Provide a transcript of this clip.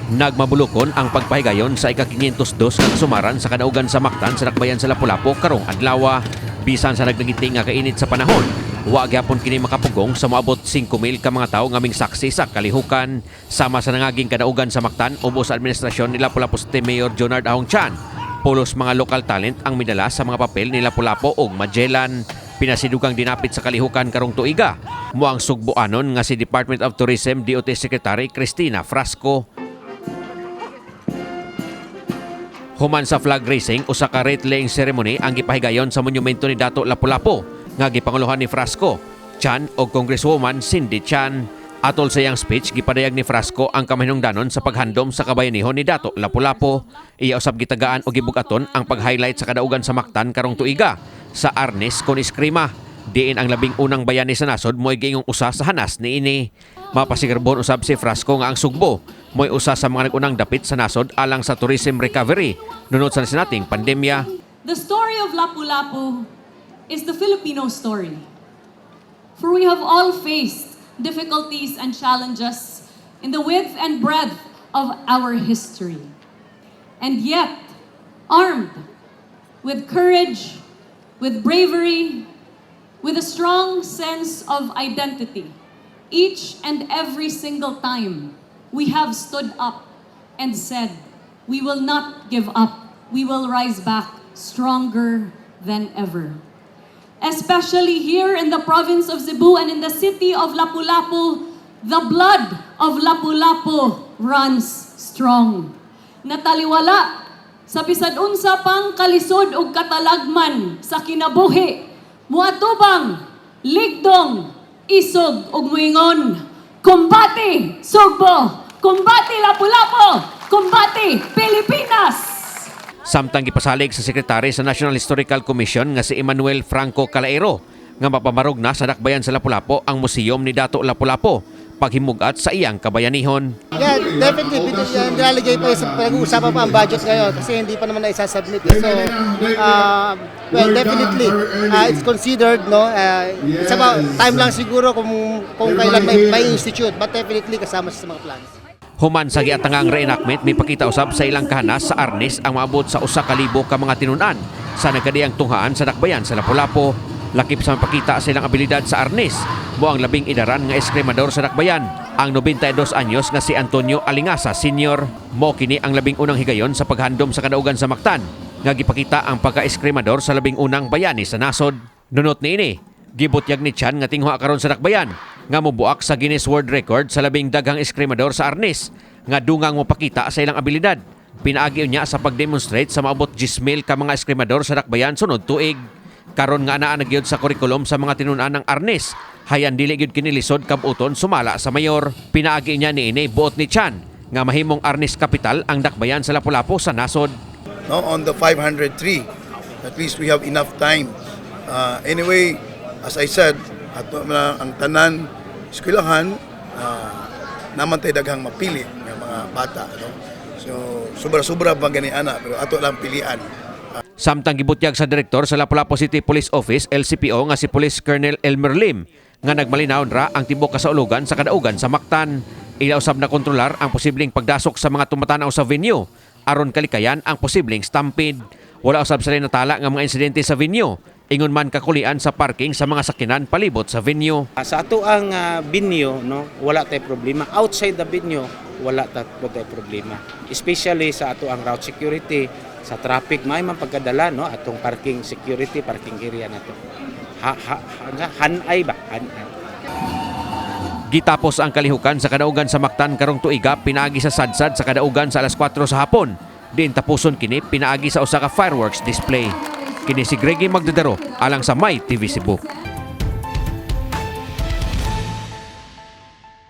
Nagmabulukon ang pagpahigayon sa ika-502 nga kasumaran sa kadaugan sa Mactan sa Dakbayan sa Lapu-Lapu karong adlaw. Bisan sa nagnangiti nga kainit sa panahon, wa gyapon kini makapugong sa moabot 5,000 ka mga tawo nga saksi sa kalihukan. Sama sa nangaging kadaugan sa Mactan ubos sa administrasyon ni Lapu-Lapu City Mayor Jonard Ahong Chan. Pulos mga local talent ang midala sa mga papel ni Lapu-Lapu ug Magellan. Pinasidugang dinapit sa kalihukan karong tuiga. Mo ang sugboanon nga si Department of Tourism DOT Secretary Cristina Frasco. Human sa flag raising, usa ka wreath laying ceremony ang gipahigayon sa monumento ni Dato Lapu-Lapu nga gipanguluhan ni Frasco, Chan o Congresswoman Cindy Chan. Atol sa iyang speech, gipadayag ni Frasco ang kamahinungdanon sa paghandom sa kabayanihon ni Dato Lapu-Lapu. Iya usab gitagaan o gibugaton ang pag-highlight sa kadaugan sa Mactan karong tuiga sa Arnis kon Eskrima. Diin ang labing unang bayani sa nasod mo'y giingong usa sa hanas niini. Mapasigarbon usab si Frasco nga ang Sugbo mo'y usa sa mga nag-unang dapit sa nasod alang sa tourism recovery nunot sa sinating pandemya. The story of Lapu-Lapu is the Filipino story. For we have all faced difficulties and challenges in the width and breadth of our history. And yet, armed with courage, with bravery, with a strong sense of identity, each and every single time we have stood up and said, "We will not give up. We will rise back stronger than ever." Especially here in the province of Cebu and in the city of Lapu-Lapu, the blood of Lapu-Lapu runs strong. Nataliwala sa bisan unsa pang kalisod ug katalagman sa kinabuhi, muatubang, ligdong, isog ug muingon, "Kumbati Sugbo! Kumbati Lapu-Lapu! Kumbati Pilipinas!" Samtang gipasalig sa sekretary sa National Historical Commission nga si Emmanuel Franco Calairo nga mapamarog na sa Dakbayan sa Lapu-Lapu ang museum ni Dato Lapu-Lapu paghimugat sa iyang kabayanihon. Yeah, definitely. Yan, nilalagay pa sa pinag-uusapan pa ang budget ngayon kasi hindi pa naman na isasubmit eh. So, well, definitely, it's considered, no? It's about time lang siguro kung kailan may institute, but definitely kasama siya sa mga plans. Human sa giatangang reenactment, may pakita usab sa ilang kahanas sa arnis ang maabot sa 1,000 ka mga tinunan sa nagkadiyang tunghaan sa Dakbayan sa Lapu-Lapu. Lakip sa mapakita sa ilang abilidad sa arnis, mo ang labing idaran nga eskrimador sa Dakbayan, ang 92 anyos nga si Antonio Alingasa Sr. Mo kini ang labing unang higayon sa paghandom sa kadaugan sa Mactan, nga gipakita ang pagka-eskrimador sa labing unang bayani sa nasod. Nunot niini, gibutyag ni Chan nga tinguha karon sa Dakbayan nga mobuak sa Guinness World Record sa labing daghang eskrimador sa arnis nga dungang mopakita sa ilang abilidad. Pinaagi niya sa pag-demonstrate sa maabot 10,000 ka mga eskrimador sa Dakbayan sunod tuig. Karon nga naa na gyud sa kurikulum sa mga tinun-an ng arnis. Hayan dili gyud kini lisod kabuton, sumala sa mayor. Pinaagi niya niini buot ni Chan nga mahimong arnis capital ang Dakbayan sa Lapu-Lapu sa nasod. No, on the 503. At least we have enough time. Anyway, as I said, ato na ang tanan eskwelahan, naman tay daghang mapili nga mga bata, no? So sobra-sobra ba gani ana, pero ato lang pilian. Samtang gibutyag sa direktor sa Lapu-Lapu City Police Office LCPO nga si Police Colonel Elmer Lim nga nagmalinawon ra ang tibok kasaulugan sa kadaugan sa Mactan. Ila usab na kontrolar ang posibleng pagdasok sa mga tumatanaw sa venue aron kalikayan ang posibleng stampede. Wala usab sila natala nga mga insidente sa venue. Ingon man kakulian sa parking sa mga sakyanan palibot sa venue. Sa ato ang venue, no, wala tay problema. Outside the venue, wala ta po tay problema. Especially sa ato ang route security, sa traffic may man pagkadala, no, atong parking security, parking area nato. Ha, ha, ha, hanay ba? Hanay. Gitapos ang kalihukan sa kadaugan sa Mactan karong tuiga pinaagi sa sadsad sa kadaugan sa alas 4 sa hapon. Diin tapuson kini pinaagi sa usa ka fireworks display. Kini si Greggy Magdadaro alang sa My TV Cebu.